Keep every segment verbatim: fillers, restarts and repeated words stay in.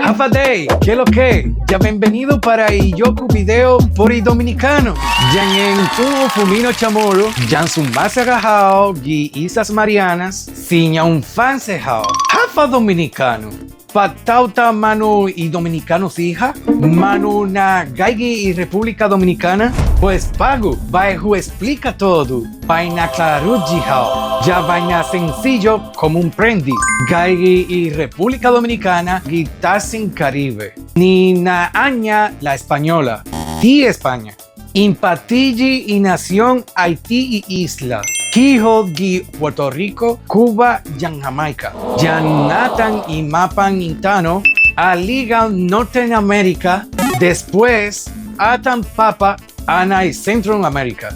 Håfa Adai, ke lo ke? Ya bienvenido para i iyo-ku video para i dominikånu. Yanggen hu fumino' Chamoru, yan sumåsaga hao gi Islas Marianas, siña un fanse hao. Håfa dominikånu. Pat taotao månu i dominikånu siha, månu na gaige i Repúblika Dominikåna, pues på'go bai hu esplika todu, bai na'klåruyi hao, ya bai na'sensiyo komu un prende. Gaige i Repúblika Dominikåna gi tåsen Karibe. Ni na'å'ña la Española, ti España. Impåtiyi i nasion Aití i isla. Hihot gi Puerto Rico, Cuba, yan Jamaica. Yan atan i måpan i tano', aliga Norte America, despues atan påpa' anai Centro America.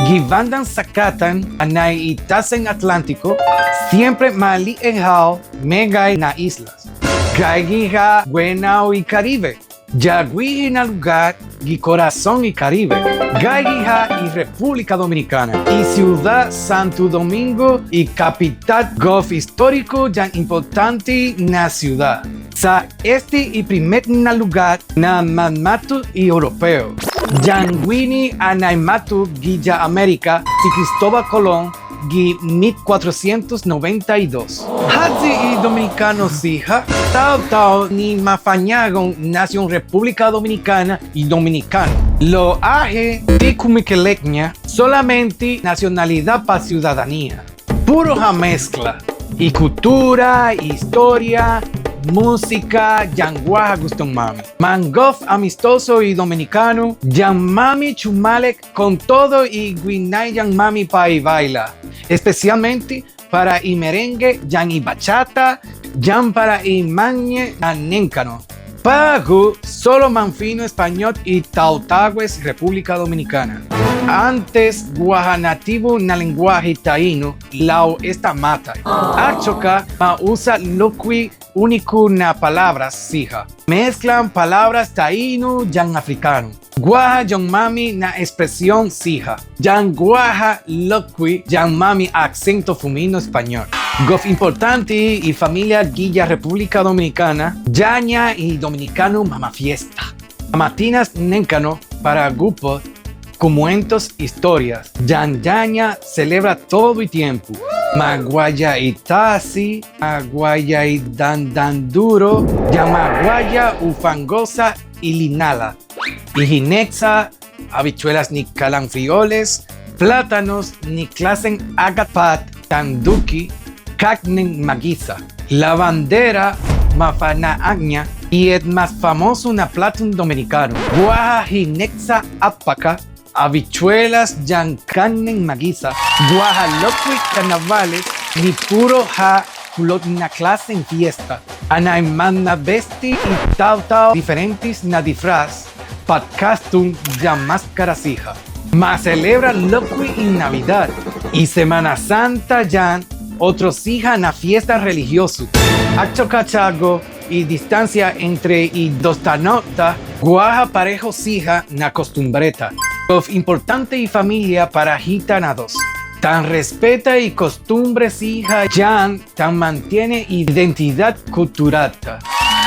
Gi bandan sakatan anai i tåsen Atlantiko, siempre ma li'e' hao meggai na islas. Gaige ha' guenao i Karibe. Ya guihi na lugåt gi korason i Karibe. Gaige ha' i Repúblika Dominikåna, i siudåt Santo Domingo, i kapitåt. Gof istoriku yan impottånte na siudåt. Sa' este i primet na lugåt na manmåtto i Oropeo. Yan guini anai måtto giya Amerika si Cristóbal Colón gi mit kuatrosientos nobenta i dos. Håyi i dominikånu siha, taotao ni mafañågon nasion Repúblika Dominikåna i dominikånu. Lokkue' ti kumekeilek-ña solamente nasionalidåt pat siudadania. Puru ha' meskla. I kuttura, i estoria, musika, yan guaha guston-måmi. Mangof amistoso i dominikånu, yan-måmi chumålek kon todu i guinaiyan-måmi para i baila, espesiåtmente para i merengue yan i bachata, yan para i mañe'lu na nenkanu. På'go solo manfino' españot i taotågues Repúblika Dominikåna. Åntes guaha natibu na lengguåhi taíno lao esta måtai. Achokka' ma usa lokkue' uniku na palåbras siha. Mesklan palåbras taíno yan afrikånu. Guaha iyon-måmi na espresion siha. Yan guaha lokkue' iyon-måmi aksento fumino' españot. Gof impottånte i familia giya Repúblika Dominikåna, ya-ña i dominikånu mamafiesta. Mamatinas nenkanu para gupot, kumuentos istorias. Yan ya-ña selebra todu i tiempu. Ma guaiya i tasi, ma guaiya i dandan duru, yan ma guaiya u fangosa i linåla. I hineksa, habichuelas ni kalan frijoles, plátanos ni klåsen ågat pat yan duki, kåtnen maguisa. Lavandera, mafana'aña, i et mas famosu na platon dominikånu. Guaha hineksa å'paka', habichuelas yan kåtnen maguisa, guaha lokkue' kanåvales ni puru ha' kulot na klåsen fiesta. Anai mana'besti i taotao diferentes na difras, pat kåstum yan måskara siha. Ma selebra lokkue' i Navidåt, i Semana Santa yan otro siha na fiesta religiosu. Achokka' chågo' i distansia entre i dos tano'-ta, guaha parehu siha na kostumbre-ta. Gof impottånte i familia para hita na dos. Yan respeta i kostumbre siha yan yan mantiene i identidåt kutturåt-ta.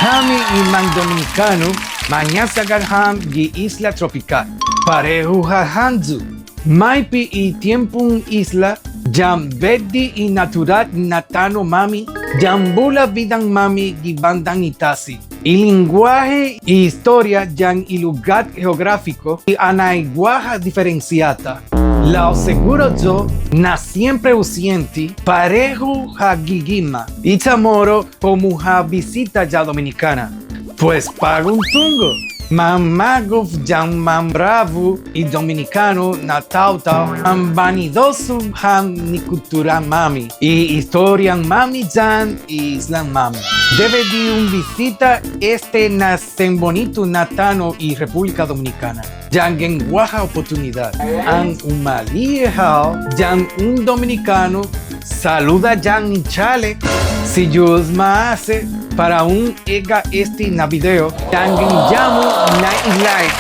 Hami i mandominikånu, mañasagan ham gi isla tropikåt. Parehu ha' hamyo. Maipe i tiempon isla, yan bidå' i naturåt na tano'-måmi, yan bula bidan-måmi gi bandan i tasi. I lengguåhi, i estoria, yan i lugåt geografiko, i anai guaha diferensiå-ta. Lao seguru yo', na siempre hu siente, parehu ha' gi gima', i Chamoru komu ha' bisita ya Dominikåna. Pues på'go un tungo', manmagof yan manbravu i dominikånu na taotao, manbanidosu ham ni kutturan-måmi, i historian-måmi yan i islan-måmi. Debi di un bisita este na sen bunitu na tano' i Repúblika Dominikåna. Yanggen guaha oportunidåt. An un mali'e' hao, yan un dominikånu, saluda yan i chålek. Si Yu'os ma'åse', para un egga' este na video, yanggen ya-mu na i like,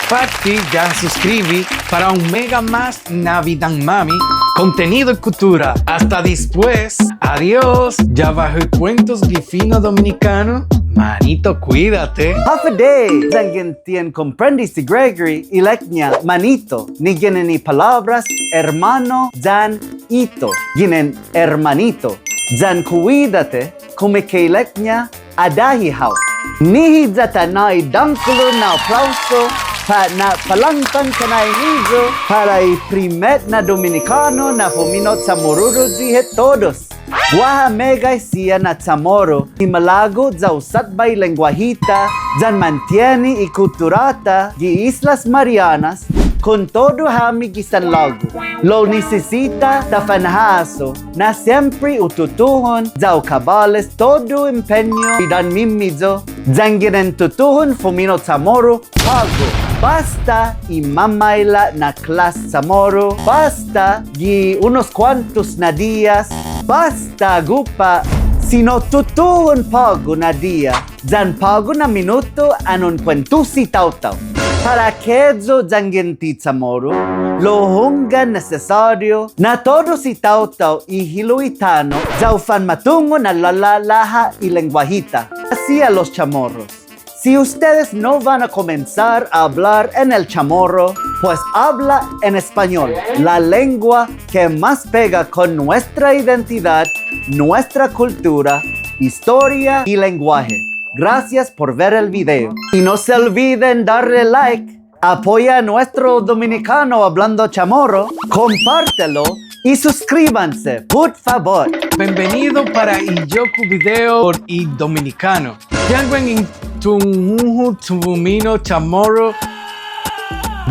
påtte yan suskribi para un megga' mås na bidan-måmi, kontenido kuttura. Asta despues. Adios. Ya bajhao i kuentos gi fino' dominikånu. Manito, kuídate. Håfa Adai, yanggen ti en komprende si Gregory, ilek-ña manito, ni ginen i palåbras hermano yan ito, ginen hermanito, yan kuídate, kumeke'ilek-ña adahi hao. Nihi ya ta nå'i dångkolo na aplåuso, pat na'palångtan kanan-miyu, para i primet na Dominikånu na fumino' Chamorudu gi hit todos. Guaha meggai siha na Chamoru, i malago' ya u satba i lengguahi-ta, yan mantieni i kuttura-ta gi Islas Marianas, kontodu hami gi sanlagu. Lao nisisita ta fanhasso, na siempre u tutuhon, ya u kabåles todu empeñu i dan-miyu, yanggen en tutuhon fumino' Chamoru, på'go. Båsta i mamaila' na klas Chamoru, båsta gi unos kuåntos na dias, båsta agupa', sino tutuhon på'go na dia, yan på'go na minutu an un kuentusi taotao. Para akeyu yanggen ti Chamoru, lao hunggan nesesåriu na todu i taotao i hilo' i tano' ya u fanmatungo' na lala'la' ha' i lengguahi-ta. Así a los chamorros. Si ustedes no van a comenzar a hablar en el chamorro, pues habla en español, la lengua que más pega con nuestra identidad, nuestra cultura, historia y lenguaje. Gracias por ver el video. Y no se olviden darle like, apoya a nuestro dominicano hablando chamorro, compártelo y suscríbanse, por favor. Bienvenido para i iyo-ku video por i dominikånu. Yanggen un tungo' fumino' chamorro.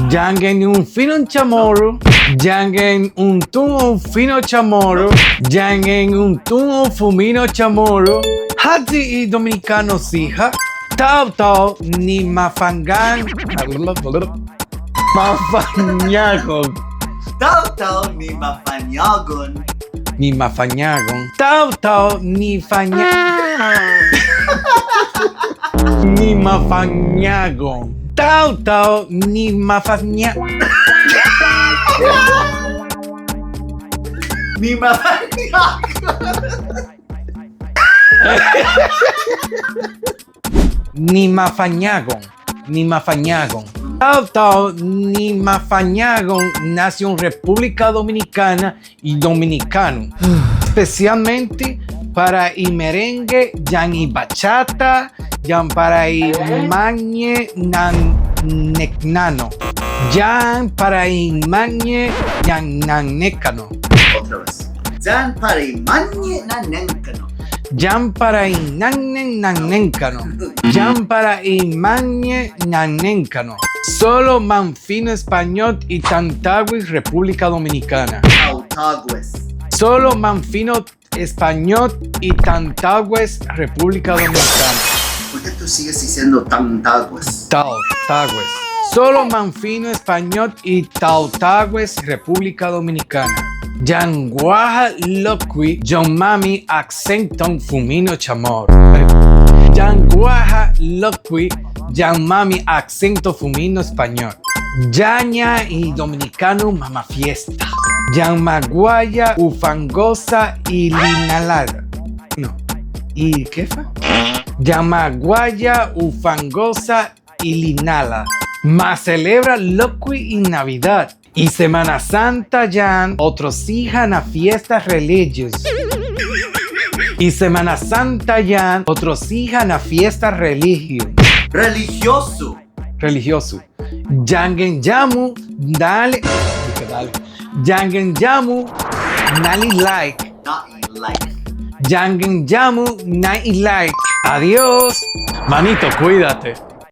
Yanggen un fino' chamorro. Yanggen un tungo' fino' chamorro. Yanggen un tungo' fumino' chamorro. Håyi i dominikånu siha. Taotao ni mafañågon. Mafañågon. Taotao ni mafañågon. Ni mafañågon. Taotao ni faña-, ni mafañågon. Taotao ni mafaña-, ni mafañågon. Ni mafañågon, ni mafañågon. Taotao ni mafañågon, nasion República Dominicana i dominikånu. Espesiatmente para i merengue, yan i bachata, yan para i mañe' na'anneknano. Yan para i mañe' na'anneknano. Otra vez. Yan para i mañe' na'anneknano. Yan para i mañe' na'anneknano. Yan para i mañe' na'anneknano. Solo manfino' españot i tåntagues República Dominicana. Taotågues. Solo manfino' españot i tåntagues República Dominicana. ¿Por qué tú sigues diciendo tåntagues? Taotågues. Solo manfino' españot i taotågues República Dominicana. Yan guaha lokkue' yan mami aksenton fumino' chamorro. Yan guaha lokkue' yan mami aksento fumino' españot. Ya-ña i dominikånu mamafiesta. Yan maguaha u fangosa i linalada. No. ¿I ke fa? Yan maguaha u fangosa i linalada. Maselebra lokkue' i Navidåt. I Semana Santa yan otro siha na fiesta religios. I Semana Santa yan otro siha na fiesta religio. Religioso. Religioso. Yanggen ya-mu, dale. Dale. Yanggen ya-mu, na'yi like. Na'yi like. Yanggen ya-mu, na'yi like. Adios. Manito, kuídate.